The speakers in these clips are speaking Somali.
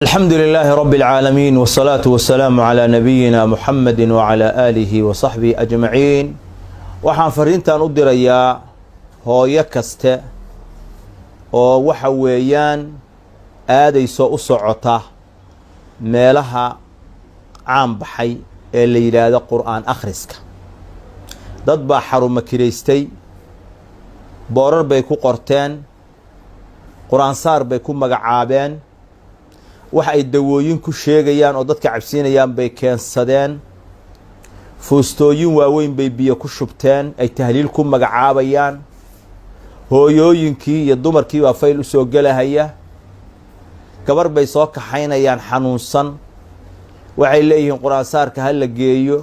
الحمد لله رب العالمين، والصلاة والسلام على نبينا محمد وعلى آله وصحبه أجمعين. Waxaan fariintan u dirayaa hooyo kaste oo waxa weeyaan aadayso u socota meelaha caan baxay ee la yidhaahdo Qur'aan akhriska. Dad baa xarumo kiraystay, boorar bay ku qorteen, Qur-aan saar bay ku magacaabeen, wax ay dawooyin ku sheegayaan oo dadka cabsiinayaan bay keensadeen, fuustooyin waaweyn bay biyo ku shubteen ay tahliil ku magacaabayaan. Hooyooyinkii iyo dumarkii baa fayl usoo gelahaya. Gabar bay soo kaxaynayaan xanuunsan, waxay leeyihiin Qur-aan saarka ha la geeyo.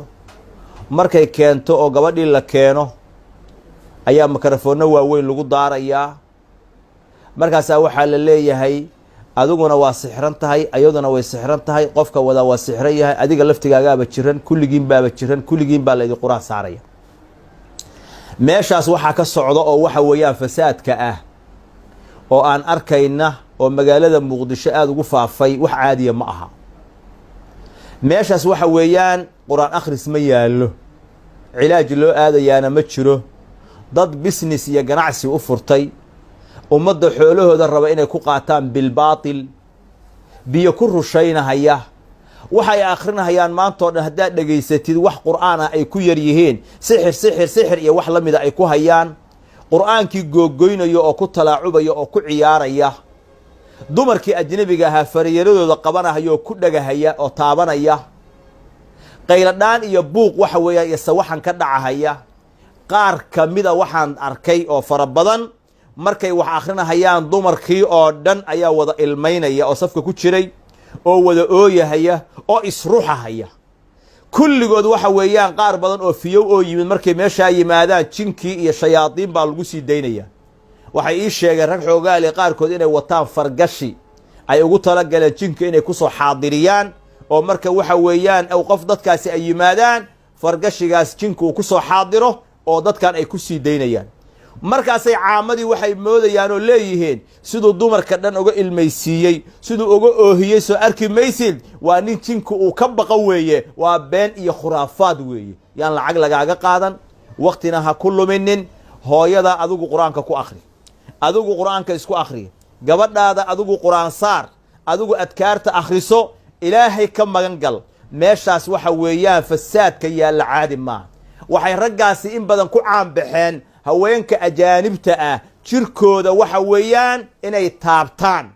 Markay keento oo gabadhii la keeno ayaa makarafoonno waaweyn lagu daarayaa. Markaasaa waxaa la leeyahay: adiguna waa sixran tahay, ayaduna way sixran tahay, qofka wadaa waa sixran yahay, adiga laftigaagaaba jiran, kulligiin baaba jiran, kulligiin baa laydin Qur-aan saaraya. Meeshaas waxaa ka socda oo waxa weeyaan fasaadka ah oo aan arkayna oo magaalada Muqdisho aada ugu faafay, wax caadiya ma aha. Meeshaas waxa weeyaan Qur-aan akhris ma yaallo, cilaaj loo aadayaana ma jiro. Dad business iyo ganacsi u furtay, ummadda xoolahooda raba inay ku qaataan bilbaatil, biyo ku rushaynahaya, waxay akhrinahayaan maantao dhan haddaad dhegaysatid wax Qur'aan ah ay ku yar yihiin, sixir, sixir, sixir iyo wax la mida ay ku hayaan, Qur'aankii googoynaya oo ku talaacubaya oo ku ciyaaraya, dumarkii ajnabiga ahaa fariyaradooda qabanahaya oo ku dhegahaya oo taabanaya, qayladhaan iyo buuq waxa weeyaan iyo sawaxan ka dhacahaya. Qaar ka mida waxaan arkay oo fara badan, markay wax akhrinahayaan dumarkii oo dhan ayaa wada ilmaynaya oo safka ku jiray oo wada ooyahaya oo isruxahaya kulligood. Waxa weeyaan qaar badan oo fiyow oo yimid, markay meeshaa yimaadaan jinkii iyo shayaadiin baa lagu sii daynaya. Waxay ii sheegeen rag xoogaale qaarkood inay wataan fargashi ay ugu talagaleen jinka inay kusoo xaadiriyaan, oo marka waxa weeyaan qof dadkaasi ay yimaadaan fargashigaas jinka uu kusoo xaadiro oo dadkan ay ku sii daynayaan. Markaasay caamadii waxay moodayaan oo leeyihiin: siduu dumarka dhan uga ilmaysiiyey, siduu uga oohiyey, soo arki maysid, waa nin jinku uu ka baqan weeye. Waa been iyo khuraafaad weeye. Yaan lacag lagaaga qaadan, waktina ha ku luminin. Hooyada adigu Qur-aanka ku akhri, adigu Qur-aanka isku akhri, gabadhaada adigu Qur-aan saar, adigu adkaarta akhriso, Ilaahay ka magan gal. Meeshaas waxa weeyaan fasaadka yaalla caadi maaha. Waxay raggaasi in badan ku caanbaxeen haweenka ajaanibta ah jirkooda waxa weeyaan inay taabtaan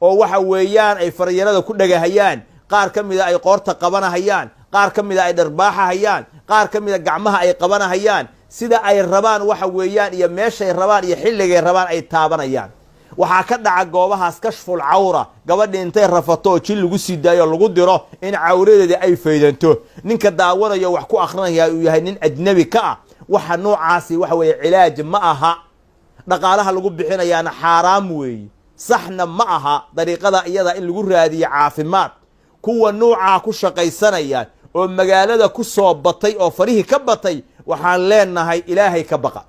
oo waxa weeyaan ay faryarada ku dhegahayaan, qaar ka mida ay qoorta qabanahayaan, qaar ka mida ay dharbaaxahayaan, qaar ka mida gacmaha ay qabanahayaan, sida ay rabaan waxa weeyaan iyo meeshay rabaan iyo xilligay rabaan ay taabanayaan. Waxaa ka dhaca goobahaas kashful cawra. Gabadhi intay rafato oo jin lagu sii daayo, lagu diro in cawradeeda ay faydanto, ninka daawanayo wax ku akrinaya uu yahay nin ajnabi ka ah. Waxa noocaasi waxa weeye cilaaj ma aha, dhaqaalaha lagu bixinayaana xaaraam weeye, saxna ma aha dariiqada iyada in lagu raadiyo caafimaad. Kuwa nuucaa ku shaqaysanaya oo magaalada ku soo batay oo farihii ka batay, waxaan leenahay: Ilaahay ka baqa.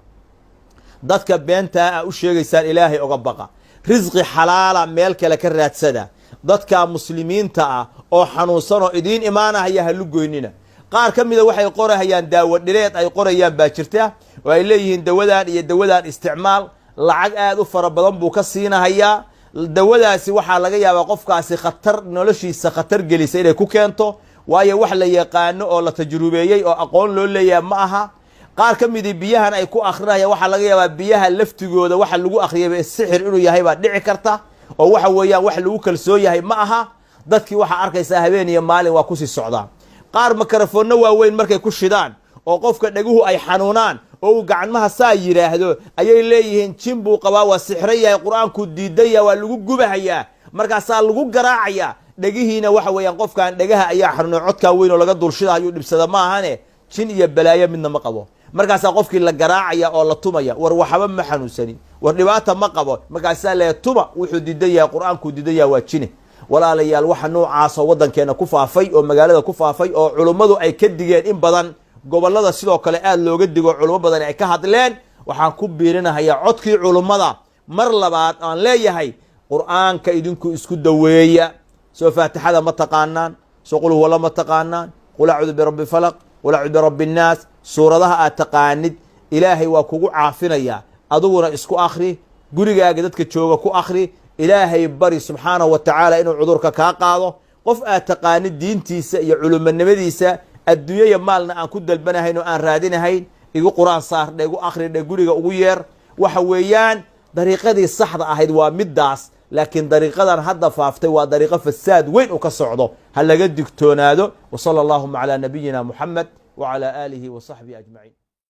Dadka beentaa a u sheegaysaan, Ilaahay oga baqa. Risqi xalaala meel kale ka raadsada. Dadka muslimiinta ah oo xanuunsan oo idiin imaanahaya ha lugoynina. Qaar ka mida waxay qorahayaan daawo dhireed ay qorayaan baa jirta oo ay leeyihiin dawadan iyo dawadan isticmaal. Lacag aada u fara badan buu ka siinahayaa. Dawadaasi waxaa laga yaabaa qofkaasi khatar, noloshiisa khatar gelisa inay ku keento, waayo wax la yaqaano oo la tajrubeeyey oo aqoon loo leeyahay ma aha. Qaar ka midii biyahan ay ku akrinayaan, waxaa laga yaabaa biyaha laftigooda waxa lagu akhriyay sixir inuu yahay baa dhici karta, oo waxa weeyaan wax lagu kalsoon yahay ma aha. Dadkii waxaa arkaysaa habeen iyo maalin waa kusii socdaa. Qaar makarafoonno waaweyn markay ku shidaan oo qofka dheguhu ay xanuunaan oo uu gacmaha saa yidhaahdo ayay leeyihiin: jin buu qabaa, waa sixro yahay, Qur-aankuu diidan yahay, waa lagu gubahayaa. Markaasaa lagu garaacayaa dhegihiina. Waxa weeyaan qofkan dhegaha ayaa xanuunay, codkaa weyn oo laga dulshida ayuu dhibsada ma ahane, jin iyo balaayo midna ma qabo. Markaasaa qofkii la garaacaya oo la tumaya. War waxba ma xanuunsanin, war dhibaata ma qabo. Markaasaa lee tuma, wuxuu diidan yahay Qur-aankuu diidan yahay, waa jine. Walaalayaal, waxa noocaasoo waddankeena ku faafay oo magaalada ku faafay oo culummadu ay ka digeen in badan, gobollada sidoo kale aada looga digo, culummo badan ay ka hadleen, waxaan ku biirinahayaa codkii culummada mar labaad aan leeyahay: Qur-aanka idinku isku daweeya. Soo Faatixada ma taqaanaan? Soo Qul huwala ma taqaanaan? Qul acuudu birabbi falaq, qul acuudu birabbi nnaas. Suuradaha aad taqaanid Ilaahay waa kugu caafinayaa. Adiguna isku akhri, gurigaaga dadka jooga ku akhri. Ilaahay bari subxaanahu wa tacaala inuu cudurka kaa qaado. Qof aad taqaanid diintiisa iyo culumanimadiisa, adduunya iyo maalna aan ku dalbanahayn oo aan raadinahayn, igu Qur-aan saardhe, igu akhridhe, guriga ugu yeer. Waxa weeyaan dariiqadii saxda ahayd waa middaas, laakiin dariiqadan hadda faaftay waa dariiqo fasaad weyn uu ka socdo. Ha laga digtoonaado. Wa sala allahuma calaa nabiyina Muxamed wa calaa aalihi wa saxbihi ajmaciin.